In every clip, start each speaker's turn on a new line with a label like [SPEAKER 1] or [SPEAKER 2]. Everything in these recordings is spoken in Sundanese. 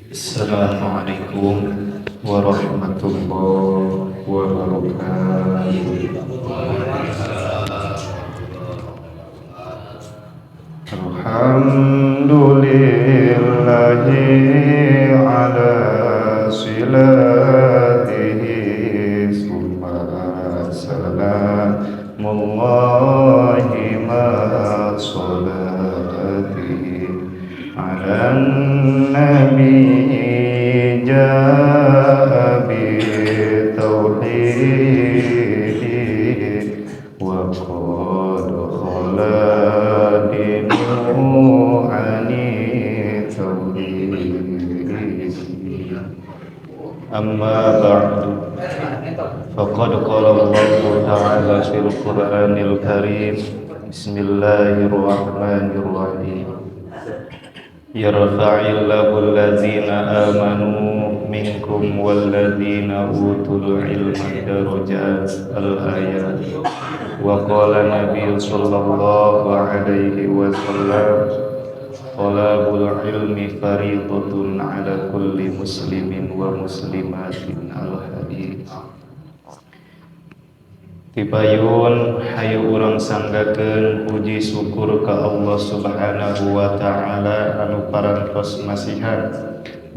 [SPEAKER 1] Assalamualaikum warahmatullahi wabarakatuh. Alhamdulillahi ala silatihi, summa salamullahi ma salatihi ala nabi jaa bi tauhidi wa qad khala dinu ani tauhidi. Amma ba'du, faqad qala Allahu ta'ala fil Qur'anil Karim, bismillahirrahmanirrahim. Yarfa'illahu allazina amanu minkum wallazina utul ilma darajat al-ayat. Wa qala Nabiy sallallahu alaihi wasallam, talabul ilmi fariidatun ala kulli muslimin wa muslimatin al-hadits. Tipayun hayu urang sanggakeun puji syukur ka Allah Subhanahu wa taala anu parantos masihan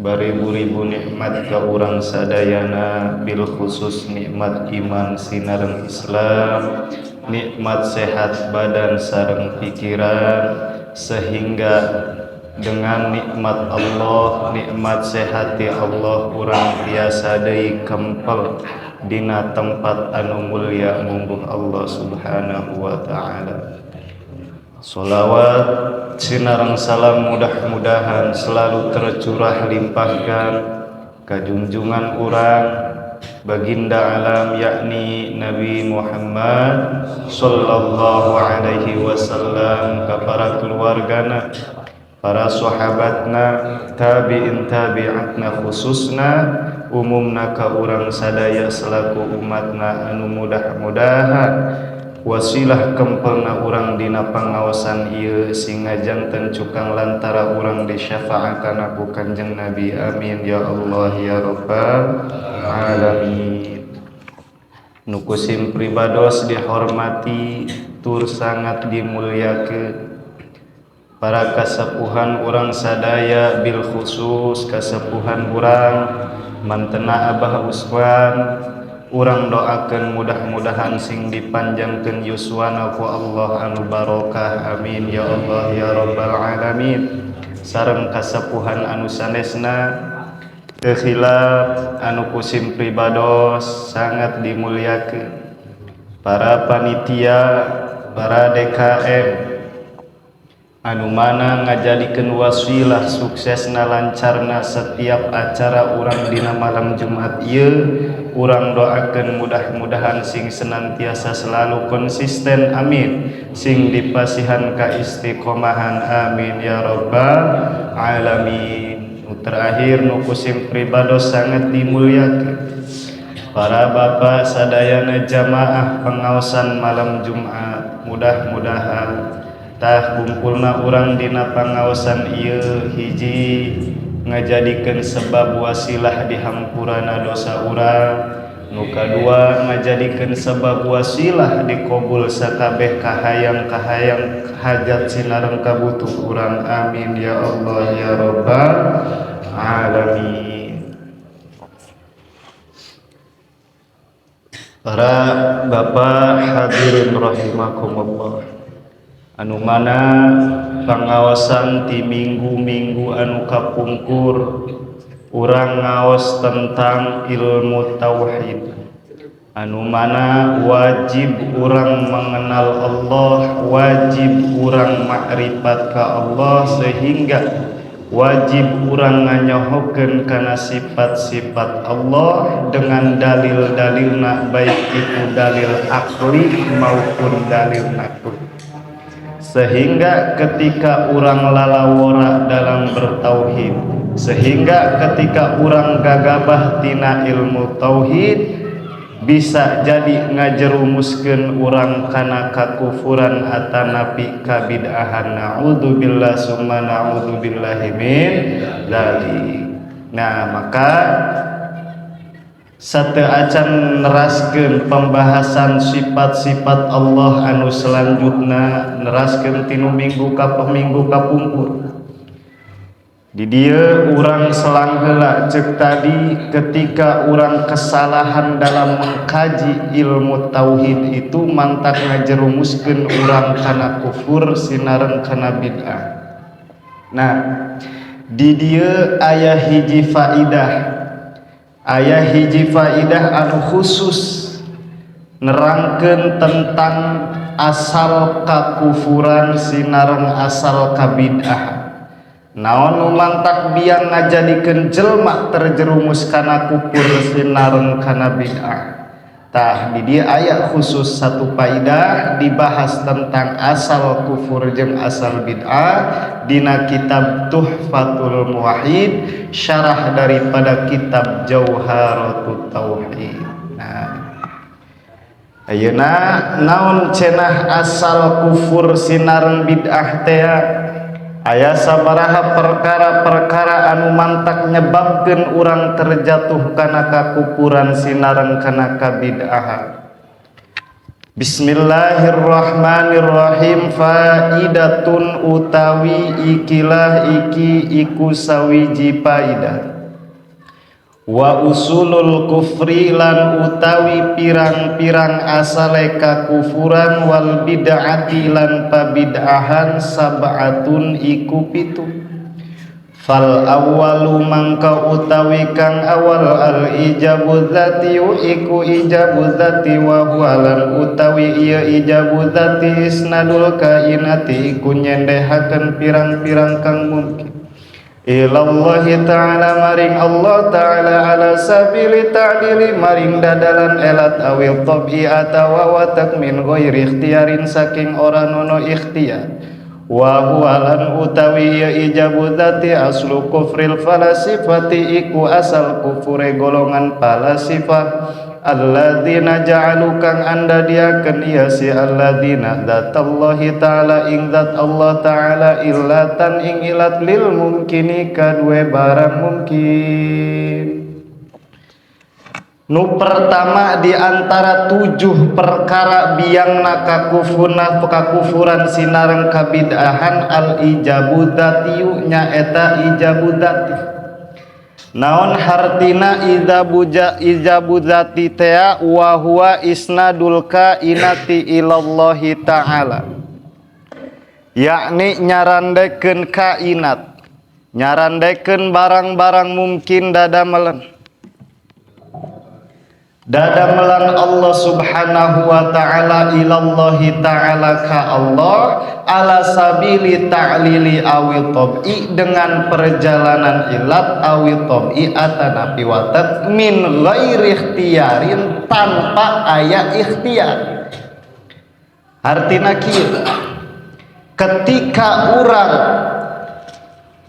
[SPEAKER 1] baribu-ribu nikmat ka urang sadayana, bil khusus nikmat iman sinareng Islam, nikmat sehat badan sareng pikiran, sehingga dengan nikmat Allah, nikmat sehat ti Allah, urang tiasa deui kempel dina tempat anu mulia mungguh Allah Subhanahu wa taala. Salawat sinareng salam mudah-mudahan selalu tercurah limpahkan ka junjungan urang baginda alam, yakni Nabi Muhammad sallallahu alaihi wasallam, ka para keluargana, para sahabatna, tabi'in tabi'atna, khususna umumna ka urang sadaya selaku umatna anu mudah-mudahan wasilah kempelna urang dina pangaosan ieu sing ngajanten cukang lantara urang disyafaatana ku Kanjeng Nabi. Amin ya Allah ya Rabbal alamin. Nu kusim pribados dihormati tur sangat dimuliakeun para kasepuhan urang sadaya, bil khusus kasepuhan urang mantena Abah Usman, urang doakeun mudah-mudahan sing dipanjangkeun yuswana ku Allah anu barokah. Amin ya Allah ya Rabbal alamin. Sareng kasepuhan anu sanesna, teu khilaf anu kusim pribados sangat dimuliakeun para panitia, para DKM anu mana ngajadikeun wasilah suksesna, lancarna setiap acara urang dina malam Jumat ieu. Urang doakeun mudah-mudahan sing senantiasa selalu konsisten, amin, sing dipasihan ka istiqomahan, amin ya rabbal alamin. Nu terakhir, nu kusim pribados sangat dimuliakeun para bapak sadayana jamaah pengaosan malam Jumat, mudah-mudahan tah kumpulna urang dina pangaosan ieu hiji ngajadikeun sebab wasilah dihampurana dosa urang, nu kadua ngajadikeun sebab wasilah dikabul sakabeh kahayang-kahayang hajat sinareng kabutuh urang. Amin ya Allah ya Rabbal alamin. Para bapak hadirin rahimakumullah, anu mana pangaosan ti minggu-minggu anu kapungkur urang ngaos tentang ilmu tauhid, anu mana wajib urang mengenal Allah, wajib urang makrifat ka Allah, sehingga wajib urang nganyohokeun kana sifat-sifat Allah dengan dalil-dalilna, baik itu dalil akli maupun dalil nakli, sehingga ketika urang lalawora dalam bertauhid, sehingga ketika urang gagabah tina ilmu tauhid, bisa jadi ngajerumuskeun urang kana kakufuran atanapi kabid'ahan. Na'udzubillah summa na'udzubillahi min dzalik. Nah, maka sateuacan neraskeun pembahasan sifat-sifat Allah anu selanjutna, neraskeun tinu minggu ka minggu kapungkur, di dieu urang selang heula. Cek tadi, ketika urang kesalahan dalam mengkaji ilmu tauhid, itu mantak ngajerumuskeun urang kana kufur sinareng kana bid'ah. Nah, di dieu aya hiji faidah, aya hiji faidah anu khusus nerangkeun tentang asal kakufuran sinareng asal kabid'ah. Naon nu mantak biang ngajadikeun jelma terjerumus kana kufur sinareng kana bid'ah? Tah, di dieu aya khusus satu faidah dibahas tentang asal kufur jeung asal bid'ah dina kitab Tuhfatul Muwahhid, syarah daripada kitab Jauharatut Tauhid. Nah, ayeuna naon cenah asal kufur sinareng bid'ah teh? Aya sabaraha perkara-perkara anu mantak nyebabkeun urang terjatuh kana kakufuran sinareng kana kabid'ahan. Bismillahirrahmanirrahim. Faidatun, utawi ikilah iki iku sawiji faidah. Wa usulul kufri, lan utawi pirang-pirang asale kakufuran, wal bid'ati, lan pabid'ahan, sab'atun, iku 7. Fal awwalu, mangka utawi kang awal, al ijabu dzati, iku ijabu dzati. Wa huwa, lan utawi ieu ijabu dzati, isnadul kainati, iku nyendehakeun pirang-pirang kang mungkin, ilallahi ta'ala, maring Allah ta'ala, ala sabili ta'lili, maring dadalan elat, awil tab'i, atawa watak, min ghairi ikhtiarin, saking ora nono ikhtiar. Wa huwa, lan utawi ya ijabu dzati, aslu kufril falasifati, iku asal kufure golongan falasifah, alladzina ja'alu, kang andadiakeun ieu si alladzina, dzatallahi ta'ala, ing zat Allah ta'ala, illatan, ing ilat, lil mumkini, kadue barang mungkin. Nu pertama di antara tujuh perkara biangna kakufuna, kakufuran sinareng kabid'ahan, al ijabu dzatiyu, nyaeta ijabu dzati. Naon hartina ijabu ijabu dzati tea? Wa huwa isnadul kainati ilallahi ta'ala, yakni nyarandekeun kainat, nyarandekeun barang-barang mungkin dadamelen dadamelan Allah Subhanahu wa ta'ala, ilallahi ta'ala, ka Allah, ala sabili ta'lili awi tab'i, dengan perjalanan ilat, awi tab'i, atanapi watak, min ghairi ikhtiarin, tanpa aya ikhtiar. Artina kieu: ketika urang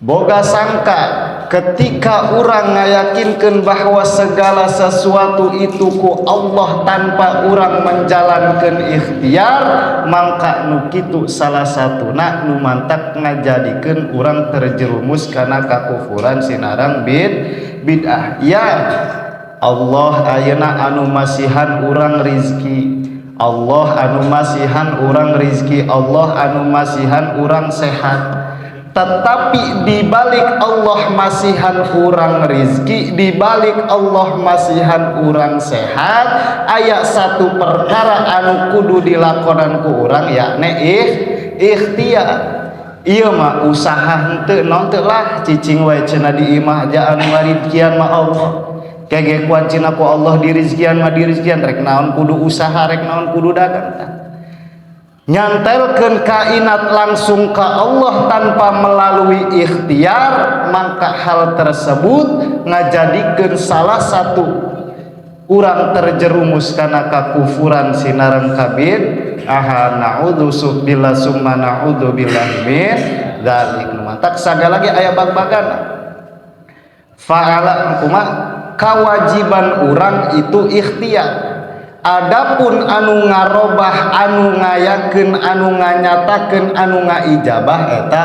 [SPEAKER 1] boga sangka, ketika orang ngayakinkan bahwa segala sesuatu itu ku Allah tanpa orang menjalankan ikhtiar, mangka nu kitu salah satu nu mantak ngajadikeun urang terjerumus karena kakufuran sinareng bid'ah. Ya Allah ayeuna anu masihan urang rizki, Allah anu masihan urang rizki, Allah anu masihan urang sehat. Tetapi dibalik Allah masihan urang rizki, dibalik Allah masihan urang sehat, aya satu perkara anu kudu dilakonan ku urang, yakni ikhtiar. Iya mah usaha henteu naon teu lah, cicing wae cenah di imah aja, anu ngarizkian mah Allah. Kege kuancina ku Allah dirizkian mah dirizkian, rek naon kudu usaha, rek naon kudu dagang. Tah, nyantelkeun kainat langsung ke Allah tanpa melalui ikhtiar, maka hal tersebut ngajadikeun salah satu urang terjerumus karena kakufuran sinareng kabid aha. Na'udzu billah summa na'udzu billahi min dzalik. Mantak sagala lagi aya bag-bagan fa'ala kumaha, kewajiban urang itu ikhtiar. Adapun anu ngarobah, anu ngayakeun, anu nganyatakeun, anu ngaijabah eta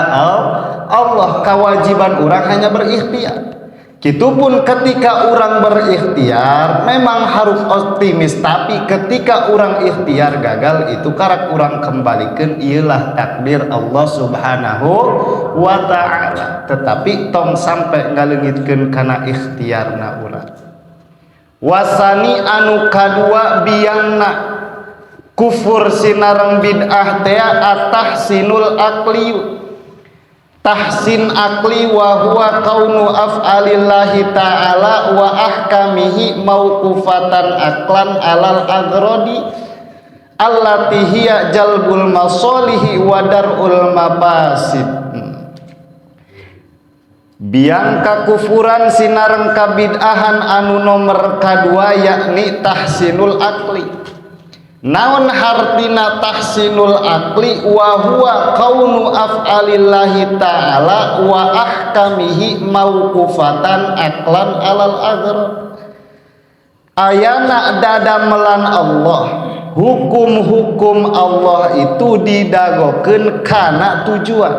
[SPEAKER 1] Allah. Kewajiban urang hanya berikhtiar. Kitu pun ketika orang berikhtiar memang harus optimis, tapi ketika orang ikhtiar gagal itu karak orang kembalikan ialah takdir Allah Subhanahu wa ta'ala. Tetapi tong sampai ngaleungitkeun kana ikhtiarna urang. Wasani anu kadua biangna kufur sinareng bid'ah teh atahsinul aqli, tahsin akli wa huwa kaunu af'alillahi ta'ala wa ahkamihi mauqufatan aklan alal agrodi allati hiya jalbul masalihi wa dar'ul mafasid. Biang kakufuran sinareng kabid'ahan anu nomor kadua yakni tahsinul akli. Naon hartina tahsinul akli? Wa huwa kaunu af'alillahi ta'ala wa ahkamihi mauqufatan aklan alal aghrad. Ayana dadamelan Allah, hukum-hukum Allah itu didagokeun kana tujuan,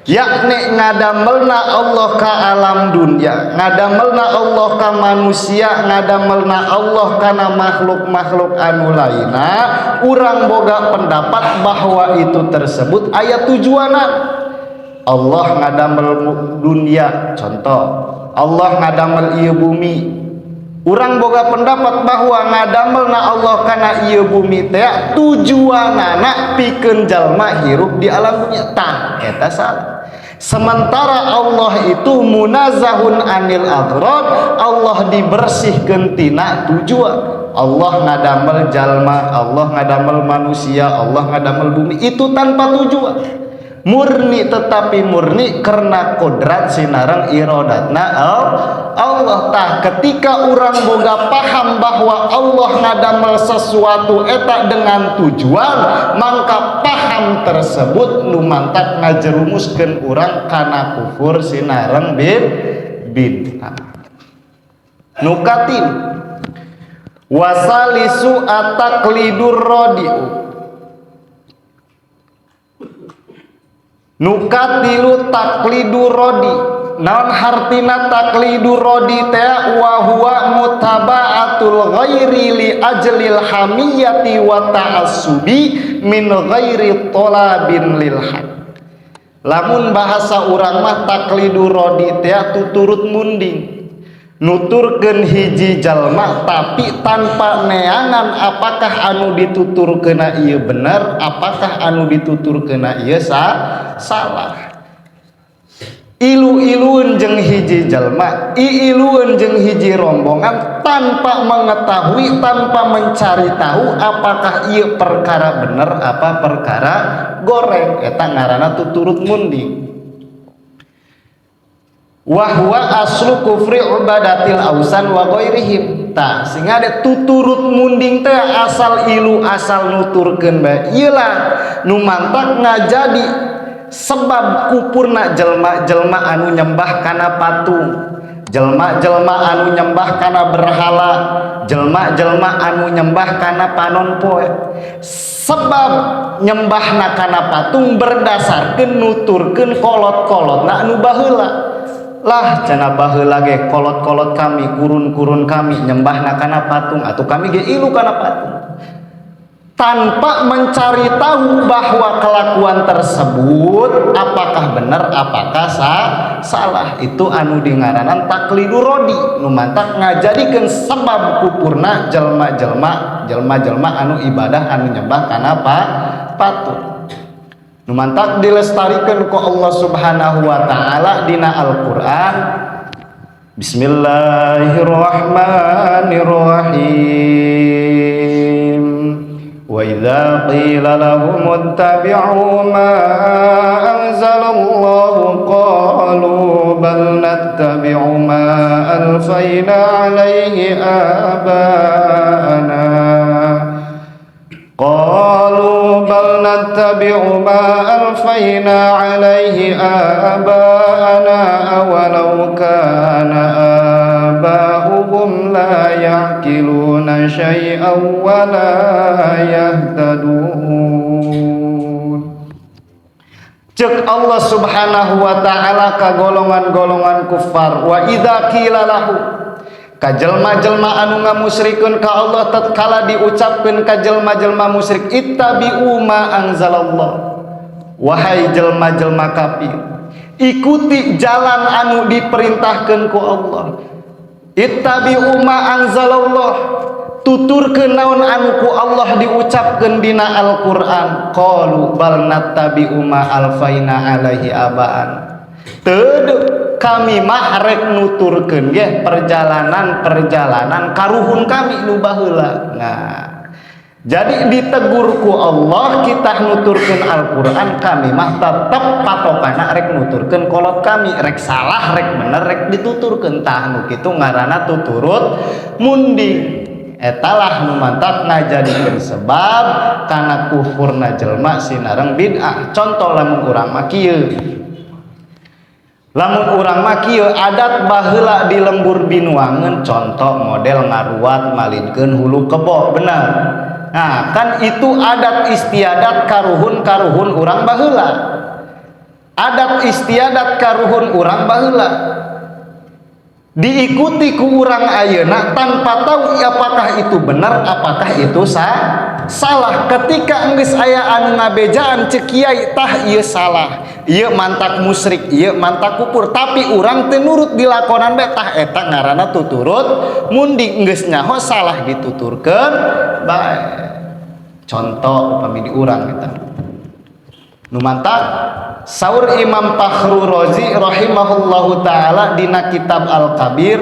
[SPEAKER 1] yakni ngadamelna Allah ka alam dunia, ngadamelna Allah ka manusia, ngadamelna Allah kana makhluk-makhluk anu lainna. Urang boga pendapat bahwa itu tersebut aya tujuanna. Allah ngadamel dunia, contoh Allah ngadamel ieu bumi, urang boga pendapat bahwa ngadamelna Allah kana ieu bumi teh tujuanana pikeun jalma hirup di alam dunia. Tah eta salah. Sementara Allah itu munazahun anil agrad, Allah dibersihkeun tina tujuan. Allah ngadamel jalma, Allah ngadamel manusia, Allah ngadamel bumi itu tanpa tujuan, murni, tetapi murni karena kodrat sinareng irodatna Allah. Tah ketika orang boga paham bahwa Allah ngadamel sesuatu eta dengan tujuan, maka paham tersebut nu mantak ngajerumuskeun urang kana kufur sinareng bid'ah. Nu katilu wasalisu ataqlidur radi'u. Nu katilu taqlidu rodi. Naon hartina taqlidu rodi teh? Wa huwa mutaba'atul ghairi li ajlil hamiyati wa ta'assubi min ghairi talabin lil haq. Lamun bahasa urang mah taqlidu rodi teh tuturut munding, nuturkeun hiji jalma tapi tanpa neangan apakah anu dituturkeuna ieu bener, apakah anu dituturkeuna ieu salah. Ilu-ilueun jeung hiji jalma, iilueun jeung hiji rombongan tanpa mengetahui, tanpa mencari tahu apakah ieu perkara bener apa perkara goreng, eta ngaranna tuturut munding. Wa huwa aslu kufri ubadatil ausan wa ghairihim. Tah sehingga ada tuturut munding teh asal ilu asal nuturkeun bae ieu lah nu mantak ngajadi sebab kupurna jelma-jelma anu nyembah kana patung, jelma-jelma anu nyembah kana berhala, jelma-jelma anu nyembah kana panon poe. Sebab nyembahna kana patung berdasarkeun nuturkeun kolot-kolotna anu baheula. Lah cenah baheula ge kolot-kolot kami, kurun-kurun kami nyembahna kana patung, atau kami ge ilu kana patung, tanpa mencari tahu bahwa kelakuan tersebut apakah benar apakah salah. Itu anu dingaranan taklidu rodi nu mantak ngajadikeun sebab kupurna jelma-jelma anu ibadah anu nyembah kana patung. Nu mantak dilestarikan ku Allah Subhanahu wa taala dina Al-Qur'an. Bismillahirrahmanirrahim. Wa idza qila lahum ittabi'u ma anzalallahu qalu bal nattabi'u ma alfayna 'alaihi aba'ana. Qalu bal nattabi'u ma alfayna 'alaihi aba'ana awalau kana aba'uhum la ya'qiluna syai'an wa la yahtadun. Cek Allah Subhanahu wa Ta'ala ka golongan-golongan kufar, wa idza qila lahu, ka jelma-jelma anu ngamusyrikeun ka Allah, tatkala diucapkeun ka jelma-jelma musyrik, ittabi'u ma anzalallah, wahai jelma-jelma kafir, ikuti jalan anu diperintahkeun ku Allah, ittabi'u ma anzalallah, tuturkeun naon anu ku Allah diucapkeun dina Al-Qur'an, qalu bal nattabi'u ma alfaina alaihi abaan, teu, kami mah rek nuturkeun ge perjalanan-perjalanan karuhun kami nu baheula. Nah, jadi ditegur ku Allah, kita nuturkeun Al-Qur'an, kami mah tetep patokana rek nuturkeun kolot kami, rek salah rek bener rek dituturkeun. Tah, nu kitu ngaranna tuturut munding. Etalah nu mantak ngajadikeun sebab kana kufurna jelma sinareng bid'ah. Contoh, lamun urang mah kieu, lamun urang mah kieu, adat baheula di lembur Binuangeun, contoh model ngaruat malidkeun hulu kebo, bener. Nah, kan itu adat istiadat karuhun-karuhun urang baheula, adat istiadat karuhun urang baheula diikuti ku urang ayeuna tanpa tahu apakah itu benar, apakah itu salah. Ketika enggeus aya anu ngabejaan, cek kiai, tah, ieu salah, ieu mantak musyrik, ieu mantak kufur, tapi urang teu nurut, dilakonan bae, tah, eta ngaranna tuturut munding. Geus nyaho salah, dituturkeun bae. Contoh upami di urang eta nu mantak saur Imam Fakhru Razi rahimahullahu taala dina kitab Al-Kabir,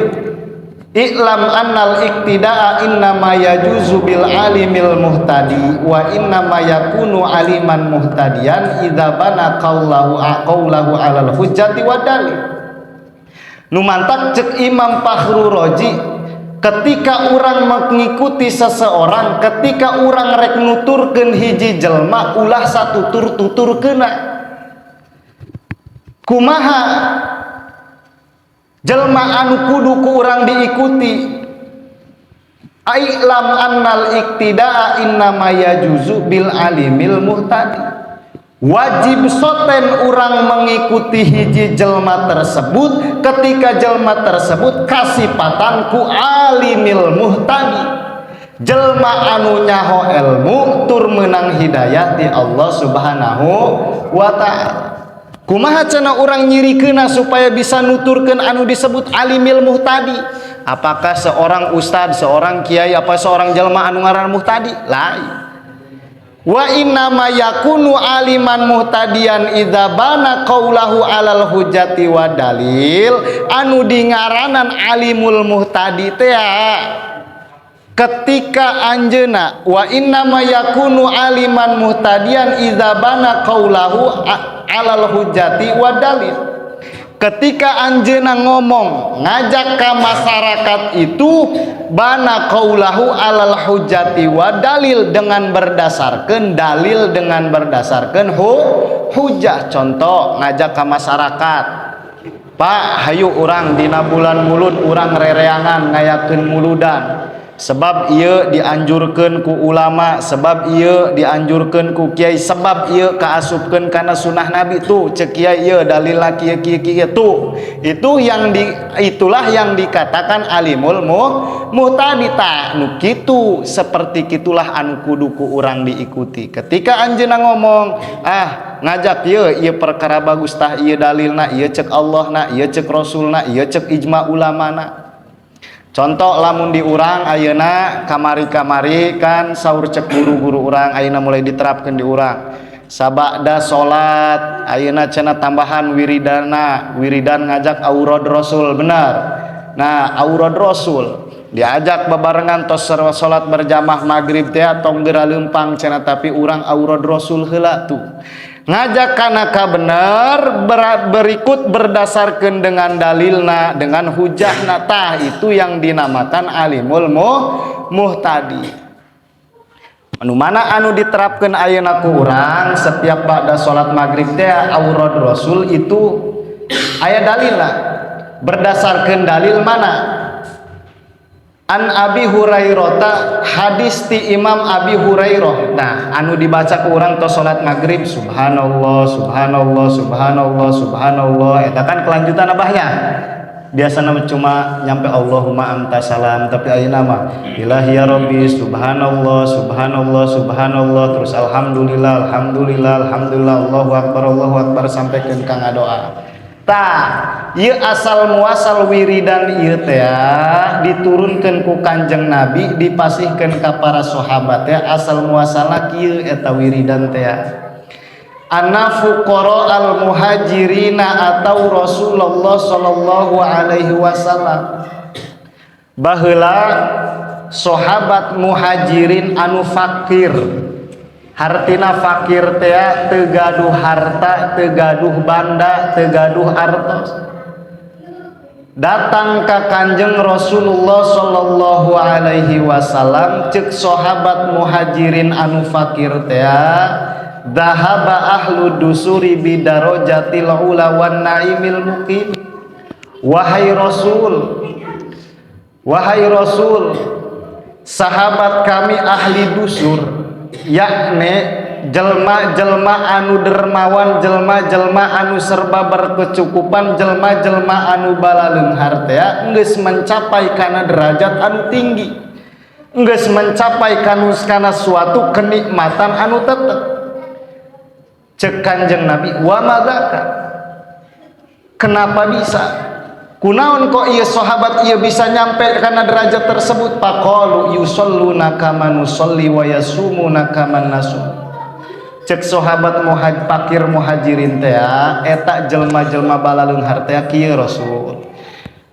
[SPEAKER 1] i'lam annal iktida'a innama yajuzu bil alimil muhtadi wa innama yakunu aliman muhtadiyan idza bana qawlahu qawlahu alal hujjati wa dalil. Nu mantak cek Imam Fakhru Razi, ketika orang mengikuti seseorang, ketika orang rek nuturkeun hiji jelma, ulah satutur tuturkeuna. Kumaha jelma anu kudu ku urang diikuti? I'lam annal iktidaa innama yajuzu bil alimil muhtadi, wajib soten orang mengikuti hiji jelma tersebut ketika jelma tersebut kasipatan ku alimil muhtadi, jelma anu nyaho ilmu tur menang hidayah di Allah Subhanahu wa Ta'ala. Kumaha cenah orang nyirikeuna supaya bisa nuturkeun anu disebut alimil muhtadi? Apakah seorang ustad, seorang kiai, apa seorang jelma anu ngaran muhtadi? Lain. Wa innama yakunu aliman muhtadiyan idza bana qaulahu alal hujjati wa dalil. Anu dingaranan alimul muhtadi teh ketika anjeuna, wa innama yakunu aliman muhtadiyan idza bana qaulahu alal hujjati wa dalil, ketika anjeuna ngomong ngajak ke masyarakat itu bana qaulahu alal hujjati wa dalil, dengan berdasarkan dalil, dengan berdasarkan hujah. Contoh, ngajak ke masyarakat, "Pak, hayu urang dina bulan Mulud urang rereangan ngayakeun muludan, sebab ieu dianjurkeun ku ulama, sebab ieu dianjurkeun ku kiai, sebab ieu kaasupkeun kana sunnah Nabi. Tuh, cek kiai ieu dalil kieu kieu kieu." Tuh, itu yang di itulah yang dikatakan alimul muhtadi. Tah, nu kitu, seperti kitulah anu kudu ku urang diikuti. Ketika anjeunna ngomong, ah, ngajak ieu ieu perkara bagus, tah, ieu dalilna, ieu cek Allah na, ieu cek Rasulna, ieu cek ijma ulama na. Contoh, lamun di urang ayeuna, kamari-kamari kan saur cek guru-guru urang, ayeuna mulai diterapkan di urang, sabada salat ayeuna cenah tambahan wiridana, wiridan ngajak aurad Rasul, benar. Nah, aurad Rasul diajak bebarengan tos salat berjamaah maghrib teh, tong geura leumpang cenah, tapi urang aurad Rasul heula. Tuh, ngajak kana ka bener, berikut berdasarkan dengan dalilna, dengan hujahna. Tah, itu yang dinamakan alimul muhtadi. Anu mana anu diterapkan ayeuna ku urang setiap pada salat maghrib teh aurad Rasul, itu aya dalilna? Berdasarkan dalil mana? An Abi Hurairah, hadis ti Imam Abi Hurairah. Nah, anu dibaca ku urang tos salat maghrib, subhanallah, subhanallah, subhanallah, subhanallah, eta kan kelanjutan abahnya. Biasa cuma nyampe Allahumma anta salam, tapi ayeuna mah ilahi ya rabbi, subhanallah, subhanallah, subhanallah, terus alhamdulillah, alhamdulillah, alhamdulillah, Allahu akbar, Allahu akbar, sampai ke kang doa. Tah, ieu asal muasal wiridan ieu teh diturunkeun ku Kanjeng Nabi, dipasihkeun ka para sahabat ya. Asal muasalna kieu eta wiridan teh: anna fuqara al muhajirina atau Rasulullah sallallahu alaihi wasallam. Baheula sahabat muhajirin anu fakir, hartina fakir teh teu gaduh harta, teu gaduh banda, teu gaduh artos, datang ke Kanjeng Rasulullah sallallahu alaihi wasallam. Cek sahabat muhajirin anu fakir teh, "Dahaba ahlu dusuri bidarajatil ula wan naimil muqim. Wahai Rasul, wahai Rasul, sahabat kami ahli dusur, yakni jelma-jelma anu dermawan, jelma-jelma anu serba berkecukupan, jelma-jelma anu balaleunghar teh geus mencapai kana derajat anu tinggi, geus mencapai kana suatu kenikmatan anu tetep." Cek Kanjeng Nabi, "Wa madzaka?" Kenapa bisa? Kunaon kok iya sahabat iya bisa nyampe karena derajat tersebut? Faqalu yusholluna kama nusolli wa yasumuna kama nasum. Cek sahabat fakir muhajirin teh, eta jelma-jelma balaleunghar teh kieu, Rasul,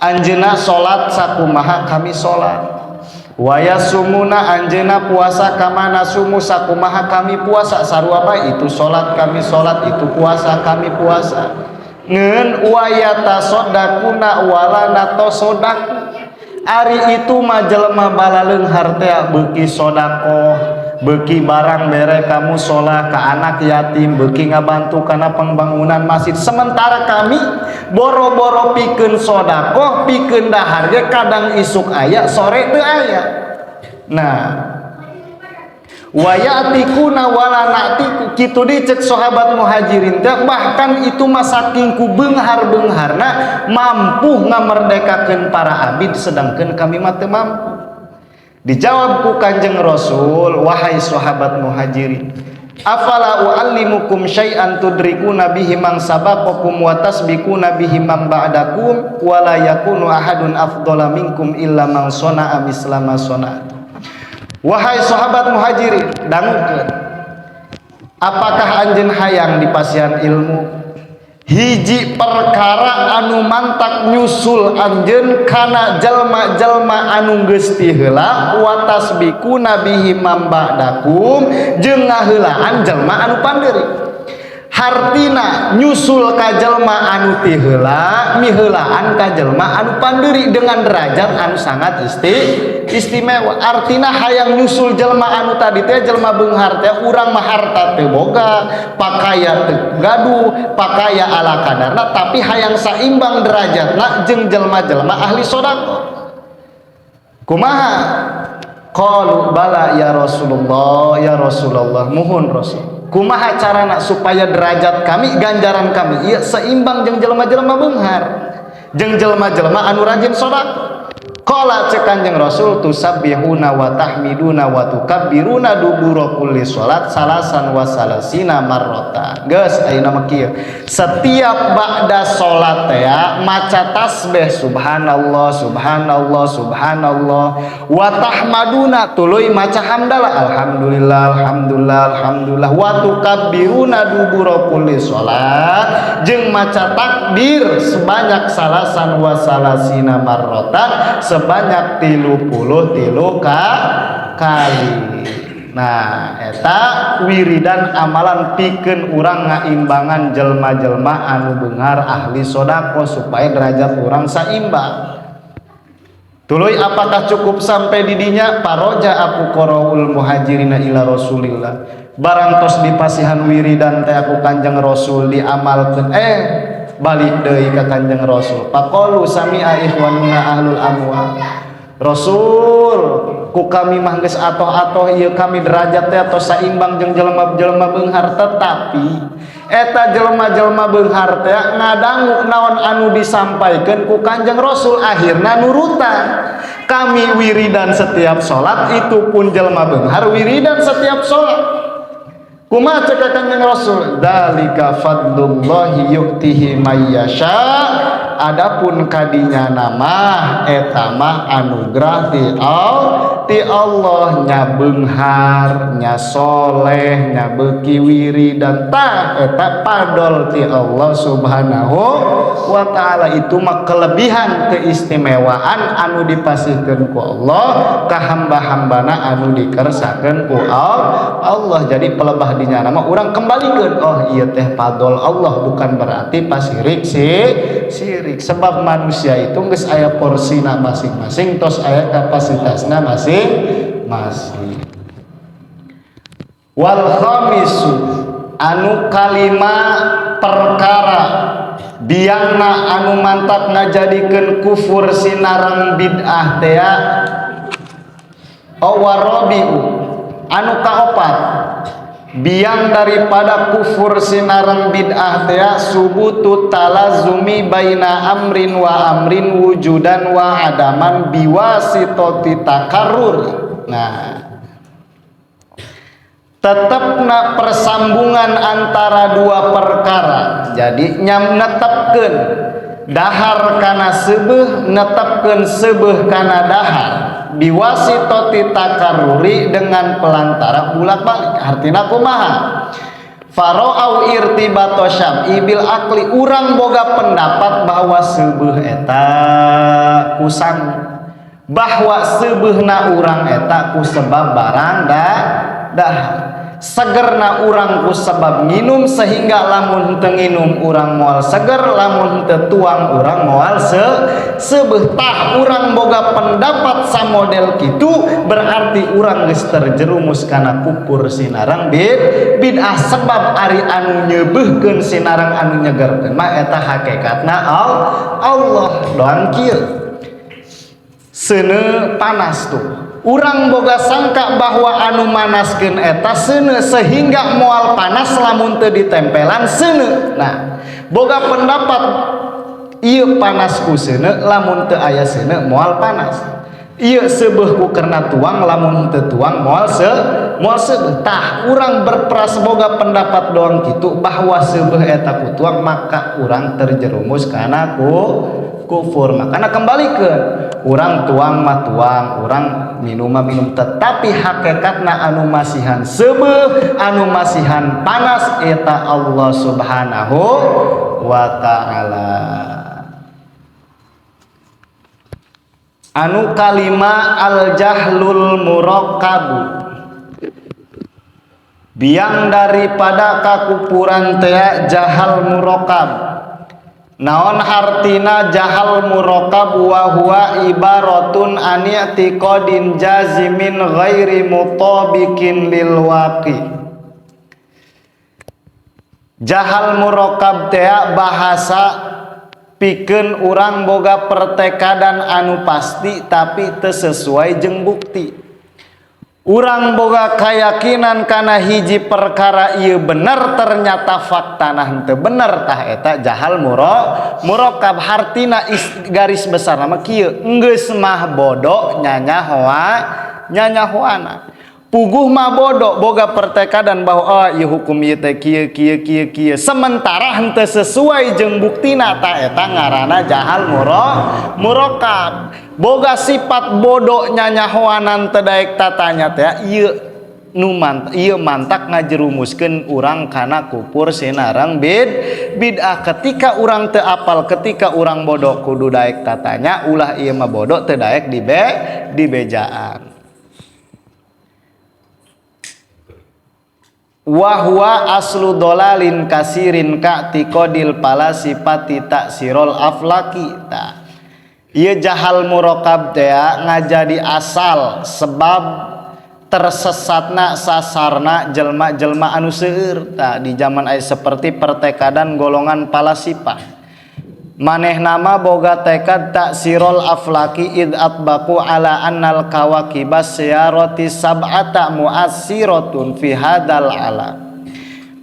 [SPEAKER 1] anjeunna salat sakumaha kami salat, wa yasumuna, anjeunna puasa, kama nasumu, sakumaha kami puasa. Sarua bae, itu salat kami salat, itu puasa kami puasa. Ngeun wa yatasaddaquna wala natasaddaqu. Ari itu mah jelema balaleunghar teh beuki sodakoh, beuki barang bere ka musola, ka anak yatim, beuki ngabantu kana pembangunan masjid. Sementara kami boro-boro pikeun sodakoh, pikeun dahar ge kadang isuk aya, sore teu aya. Nah, wa ya'tikuna wala na'tiku, kitu di cek sahabat muhajirin teh. Bahkan itu mah saking ku beunghar-beungharna mampu ngamerdekakeun para abid, sedangkan kami mah teu mampu. Dijawab ku Kanjeng Rasul, "Wahai sahabat muhajirin, afala uallimukum syai'an tudrikuna bihi man sabaqakum wa tasbiquna bihi man ba'dakum wa la yakunu ahadun afdhala minkum illa man sana'a misla ma sana'tu." Wahai sahabat muhajirin, dangukeun. Apakah anjeun hayang dipasihan ilmu hiji perkara anu mantak nyusul anjeun kana jelma-jelma anu geus ti heula, wa tasbiquna bihi man ba'dakum, jeung ngaheulaan jelma anu pandeuri? Hartina nyusul ka jelma anu ti heula, miheulaan ka jelma anu pandeuri dengan derajat anu sangat istimewa. Artina hayang nyusul jelma anu tadi teh, jelma beunghar teh. Urang mah harta teu boga, pakaian teu gaduh, pakaian ala kadarna, tapi hayang saimbang derajatna jeung jelma-jelma ahli sedekah. Kumaha? Qalu bala ya Rasulullah, ya Rasulullah, muhun Rasul, kumaha carana supaya derajat kami, ganjaran kami ieu seimbang jeung jelema-jelema beunghar, jeung jelema-jelema anu rajin sedekah? Qala, cek Kanjeng Rasul, tusabbihuna wa tahmiduna wa tukabbiruna dubura kulli salat salasan wa salasina marrota. Geus, ayeuna mah kieu. Setiap ba'da salat teh maca tasbih subhanallah, subhanallah, subhanallah, wa tahmaduna, tuluy maca hamdalah, alhamdulillah, alhamdulillah, alhamdulillah, wa tukabbiruna dubura kulli salat, jeung maca takbir sebanyak salasan wa salasina marrota, sebanyak 33 kali. Nah, eta wiridan amalan pikeun urang ngaimbangan jelma-jelma anu beunghar ahli sodako supaya derajat urang saimbang. Tuluy apakah cukup sampai didinya? Faraja'a fuqaraul muhajirina ila Rasulillah. Barang tos dipasihan wiridan teh ku Kanjeng Rasul, diamalkeun, balik deui ka Kanjeng Rasul. Faqalu sami'a ikhwanuna ahlul amwal. Rasul ku kami mah geus atoh-atoh ieu kami derajat teh tos saimbang jeung jelema-jelema beunghar, tetapi eta jelema-jelema beunghar teh ngadangu naon anu disampaikeun ku Kanjeng Rasul, akhirna nurutan. Kami wiridan setiap salat, itu pun jelema beunghar wiridan setiap salat. Kumaha cek Kanjeng Rasul? Dzalika fadlullahi yu'tihi may yasha. Adapun kadinya nama eta mah anugerah ti Allah, nya beunghar, nya soleh, nya beuki wiridan, tah eta padol ti Allah Subhanahu wa taala. Itu mah kelebihan keistimewaan anu dipasihkeun ku Allah ka hamba-hambana anu dikersakeun ku Allah. Jadi pelebah dinya nama urang kembalikeun, oh ieu teh fadol Allah, bukan berarti pasirik sirik. Sebab manusia itu geus aya porsina masing-masing, tos aya kapasitasna masing-masing. Wal khamisu anu kalima perkara biangna anu mantak ngajadikeun kufur sinareng bid'ah tea warabiu anu kaopat biang daripada kufur sinareng bid'ah tea subutu talazumi baina amrin wa amrin wujudan wa adaman biwasitati takarrur. Nah, tetepna persambungan antara dua perkara. Jadi nyam netepkeun dahar kana seubeuh, netepkeun seubeuh kana dahar biwasitati takarruri dengan pelantara bulak-balik. Artina kumaha? Faro'au irtibato syam'i bil akli, urang boga pendapat bahwa seubeuh eta kusang, bahwa seubeuhna urang eta ku sebab barang dahar, segerna urang ku sebab nginum, sehingga lamun teu nginum urang moal seger, lamun teu tuang urang moal seubeuh. Tah urang boga pendapat samodel kitu berarti urang geus terjerumus kana kufur sinareng bid'ah. Sebab ari anu nyeubeuhkeun sinareng anu nyegerkeun mah eta hakikatna Allah. Doang kieu seuneu panas tuh, urang boga sangka bahwa anu manaskeun eta seuneu, sehingga moal panas lamun teu ditempelan seuneu. Nah, boga pendapat ieu panas ku seuneu, lamun teu aya seuneu moal panas, ieu seubeuh ku karena tuang, lamun teu tuang moal moal seubeuh. Tah urang berpras boga pendapat doang kitu bahwa seubeuh eta ku tuang, maka urang terjerumus kana ku kufur. Makana kembalikeun, urang tuang mah tuang, urang minum mah minum, tetapi hakikatna anu masihan seubeuh, anu masihan panas eta Allah Subhanahu wa taala. Anu kalima al jahlul murakkabu biang daripada kakupuran teh jahal murakkab. Naon hartina jahal murakkab? Wa huwa ibaratun an i'tiqadin jazimin ghairi mutabiqin lil waqi. Jahal murakkab teh bahasa pikeun urang boga pertekadan anu pasti tapi teu sesuai jeung bukti. Urang boga keyakinan kana hiji perkara ieu bener, ternyata faktana henteu bener, tah eta jahal murakkab. Hartina garis besar nama kieu, enggeus mah bodoh nyanyahoa nyanyahoana, puguh mah bodoh boga pertekadan bahwa oh ieu hukum ieu teh kieu kieu kieu kieu, sementara henteu sesuai jeung buktina, tah eta ngaranna jahal murakkab. Boga sifat bodoh nyanyahoanan teu daek tatanya teh ieu nu ieu mantak ngajerumuskeun urang kana kufur sinareng bid'ah. Ketika urang teu apal, ketika urang bodoh kudu daek tatanya, ulah ieu mah bodoh teu daek dibejaan. Wa huwa aslu dolalin kasirin ka'tiqadil palasifati taksirul aflaki. Tah ieu jahal murakkab teh ngajadi asal sebab tersesatna sasarna jelma-jelma anu seueur. Tah di zaman aya seperti pertekadan golongan palasifah. Manehna mah boga tekad taksirul aflaki id atbaqu ala annal kawakibas siyarati sab'ata muassiratun fi hadal alam.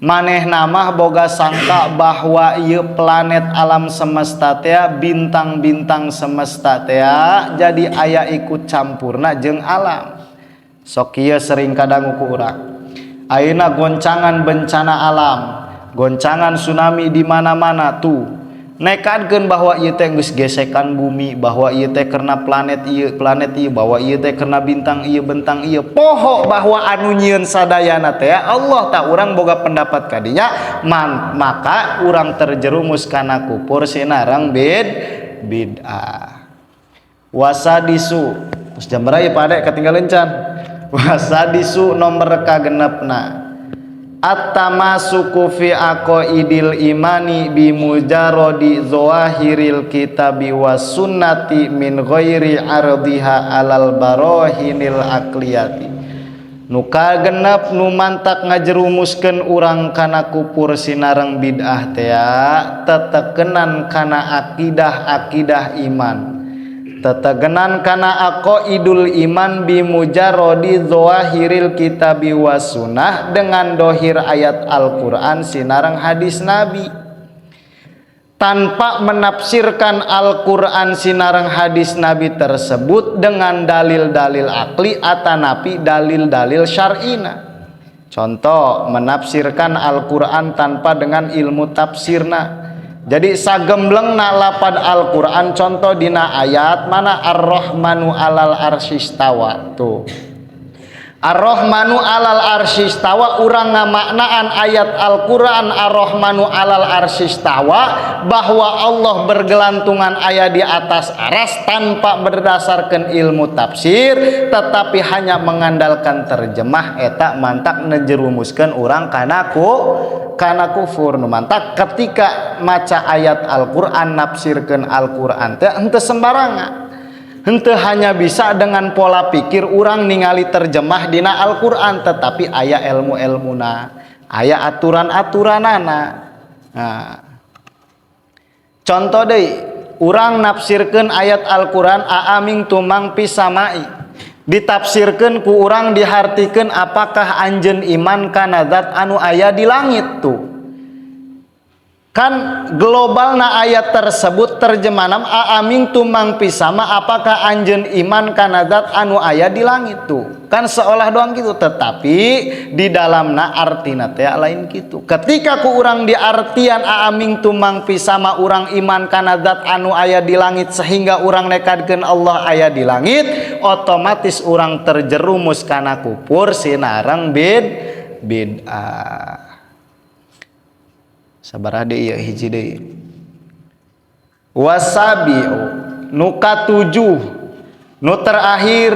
[SPEAKER 1] Manehna mah boga sangka bahwa ieu planet alam semesta teh, bintang-bintang semesta teh jadi aya ikut campurna jeung alam. Sok ieu sering kadangu ku urang. Ayeuna goncangan bencana alam, goncangan tsunami di mana-mana tuh. Nekadkeun bahwa ieu teh geus gesekan bumi, bahwa ieu teh karena planet ieu, bahwa ieu teh karena bintang ieu, bentang ieu. Poho bahwa anu nyieun sadayana teh Allah. Tak urang boga pendapat kadinya man, maka urang terjerumus kana kufur sinareng bid'ah. Wasadisu, terus jam berapa ya, Pak Adek? Ketinggalan can. Wasadisu, nomor kagenepna, at-tamasuku fi aqaidil imani bi mujarradi zawahiril kitabi was sunnati min ghairi ardiha alal barahinil aqliyati. Nu kagenep, nu mantak ngajerumuskeun urang kana kufur sinareng bid'ah teh, tetekenan kana akidah-akidah iman, tetegenan kana aqaidul iman bi mujarradi zawahiril kitabi was sunnah, dengan dohir ayat Al-Qur'an sinareng hadis Nabi, tanpa menafsirkan Al-Quran sinareng hadis Nabi tersebut dengan dalil-dalil akli atanapi dalil-dalil syar'ina. Contoh, menafsirkan Al-Quran tanpa dengan ilmu tafsirna. Jadi sagembleng na lapad Al-Quran, contoh dina ayat mana, Ar-Rahmanu alal arsyistawa tuh. Ar-Rahmanu alal arsyistawa, urang ngamaknaan ayat Al-Quran Ar-Rahmanu alal arsyistawa bahwa Allah bergelantungan aya di atas aras tanpa berdasarkan ilmu tafsir, tetapi hanya mengandalkan terjemah, eta mantak ngejerumuskeun urang kana kufur. Nu mantak ketika maca ayat Al-Quran, nafsirkeun Al-Quran teh henteu sembarangan, henteu hanya bisa dengan pola pikir urang ningali terjemah dina Al-Quran, tetapi aya ilmu-ilmuna, aya aturan-aturanana. Nah, contoh deui, urang nafsirkeun ayat Al-Quran aamintum man fis samai, ditafsirkeun ku urang, dihartikeun apakah anjeun iman kana zat anu aya di langit tuh. Kan globalna ayat tersebut terjemahan aamintum man fis sama, apakah anjeun iman kana zat anu aya di langit tuh, kan seolah doang gitu, tetapi di dalamna artina teh lain gitu. Ketika ku urang diartian aamintum man fis sama, urang iman kana zat anu aya di langit, sehingga urang nekadkeun Allah aya di langit, otomatis urang terjerumus kana kufur sinareng bid'ah. Sabaraha deui ya? Hiji deui. Wasabi'u, nu katujuh, nu terakhir,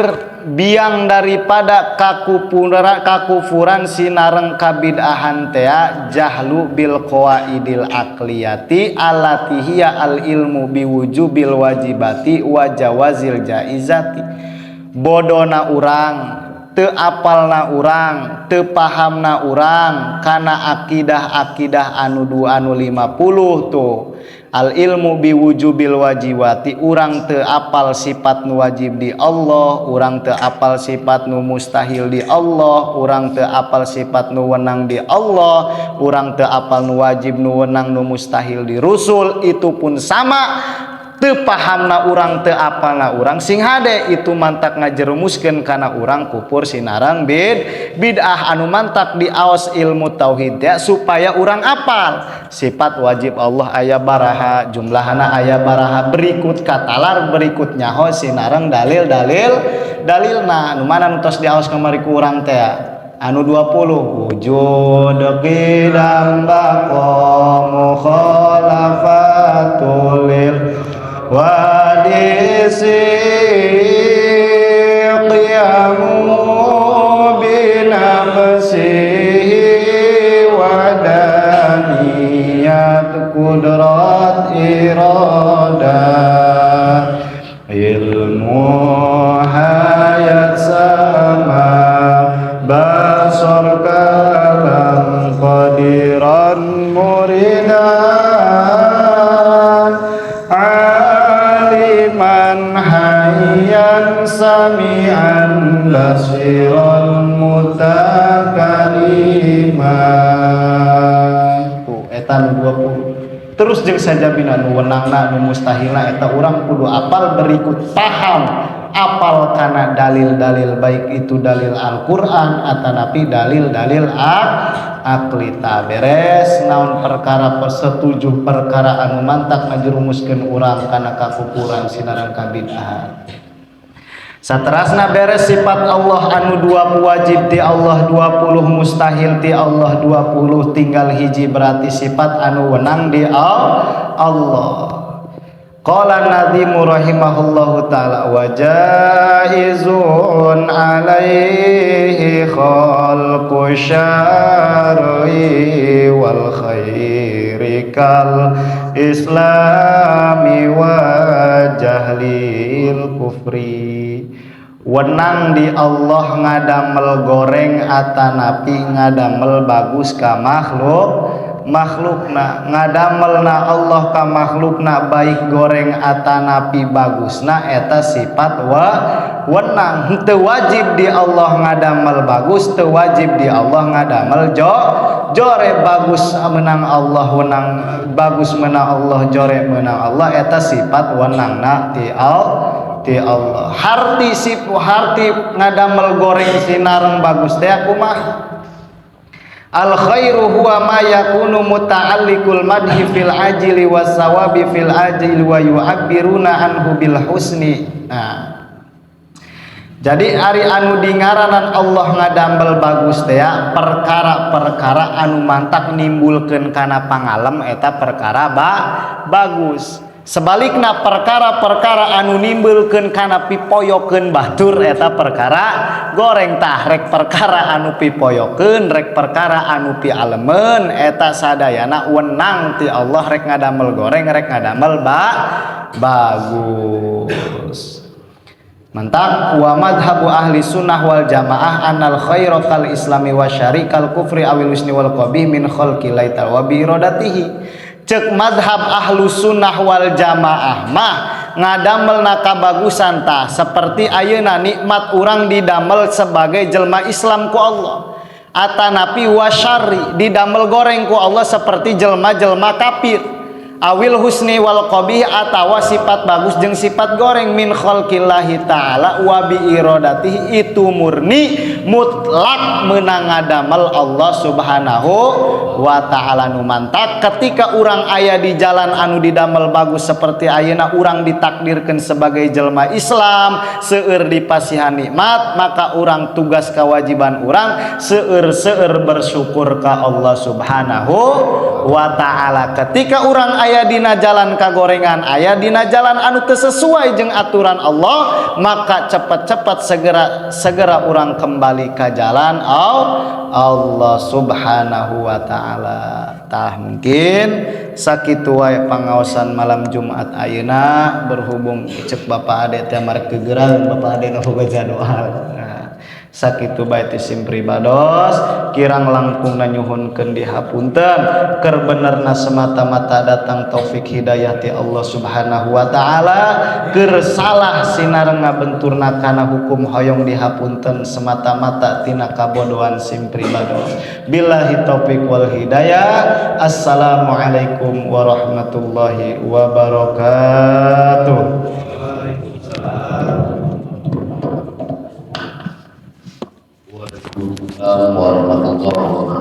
[SPEAKER 1] biang daripada kakufuran sinareng kabid'ahan teh, jahlu bil qawaidil aqliyati allati hiya al ilmu biwujubil wajibati wa jawazil jaizati. Bodona urang, teu apalna urang, teu pahamna urang kana akidah-akidah anu dua, anu 50 tuh, al ilmu biwujubil wajibati. Urang teu apal sifat nu wajib di Allah, urang teu apal sifat nu mustahil di Allah, urang teu apal sifat nu wenang di Allah, urang teu apal nu wajib, nu wenang, nu mustahil di Rusul. Itu pun sama, teu pahamna urang, teu apalna urang. Sing hade, itu mantak ngajerumuskeun kana urang kufur sinareng bid'ah. Anu mantak diaos ilmu tauhid ya supaya urang apal sifat wajib Allah aya baraha jumlahana, aya baraha, berikut katalar, berikut nyaho sinareng dalil-dalil dalilna. Nu mana nu tos diaos kamari ku urang teh? Anu 20, wujud qidam baqa mukhalafatul lil wadisi qiyamu binafsihi wadaniyat kudrat irada ilmu hayat sama basar kalam qadiran muridan. hayyan sami'an basiran mutakaliman. Tuh eta nu 20. Terus jeung sajabina nu wenangna nu mustahilna eta urang kudu apal berikut paham apal kana dalil-dalil, baik itu dalil Al-Qur'an atanapi dalil-dalil akli. Ta beres naon perkara persetujuh perkara anu mantak ngajerumuskeun urang kana kakufuran sinareng kabid'ahan. Saterasna beres sifat Allah anu 20 wajib ti Allah 20, mustahil ti Allah 20, tinggal hiji berarti sifat anu wenang di Allah. Qala Nadhimu rahimahullahu ta'ala wa jaizun alaihi khalqu syarri wal khairi kal islami wa jahlil kufri. Wenang di Allah ngadamel goreng atanapi ngadamel bagus ka makhluk makhlukna, ngadamelna Allah ka makhlukna baik goreng atanapi bagusna eta sifat wa wenang. Teu wajib di Allah ngadamel bagus, teu wajib di Allah ngadamel jore. Bagus menang Allah wenang, bagus menang Allah, jore menang Allah, eta sifat wenangna ti Allah. Harti sip harti ngadamel goreng sinareng bagus teh kumaha? Al khairu huwa ma yakunu muta'alliqul madhi fil ajili wasawabi fil ajili wa yu'abbiruna anhu bil husni. Nah, jadi ari anu dingaranan Allah ngadamel bagus teh perkara-perkara anu mantak nimbulkeun kana pangalem eta perkara bagus. Sebalikna perkara-perkara anu nimbulkeun kana pipoyokeun batur eta perkara goreng. Tah rek perkara anu pipoyokeun rek perkara anu pialemeun eta sadayana wenang ti Allah rek ngadamel goreng rek ngadamel bagus. Mantak wa madhabu ahli sunnah wal jamaah anal khaira kal islami wa syarikal kufri awil husni wal qabih min khalqi laita wa bi iradatihi. Cek madhab ahlu sunnah wal jamaah mah ngadamelna kabagusan tah seperti ayeuna nikmat urang didamel sebagai jelma Islam ku Allah, atanapi wasyari didamel goreng ku Allah seperti jelma-jelma kafir, awil husni wal qabih atawa sifat bagus jeung sifat goreng min khalqillahi ta'ala wa bi iradatihi, itu murni mutlak menang ngadamel Allah Subhanahu wa ta'ala. Nu mantak ketika urang aya di jalan anu didamel bagus seperti ayeuna urang ditakdirkeun sebagai jelma Islam seueur dipasihan nikmat, maka urang tugas kewajiban urang seueur-seueur bersyukur ka Allah Subhanahu wa ta'ala. Ketika urang aya dina jalan kagorengan, aya dina jalan anu teu sesuai jeung aturan Allah, maka cepat-cepat segera segera urang kembali ke jalan Allah Subhanahu wa ta'ala. Tah mungkin sakitu wae pangaosan malam Jumat ayeuna, berhubung cek Bapak Ade teh marek gegeran Bapak Ade nu boga jadwal. Nah, sakitu bae ti sim pribados, kirang langkungna nyuhunkeun dihapunten, keur benerna semata-mata datang taufik hidayah ti Allah Subhanahu wa taala, keur salah sinareng ngabenturna kana hukum hoyong dihapunten semata-mata tina kabodohan sim pribados. Billahi taufik wal hidayah. Assalamualaikum warahmatullahi wabarakatuh.
[SPEAKER 2] Waalaikumsalam warahmatullahi wabarakatuh.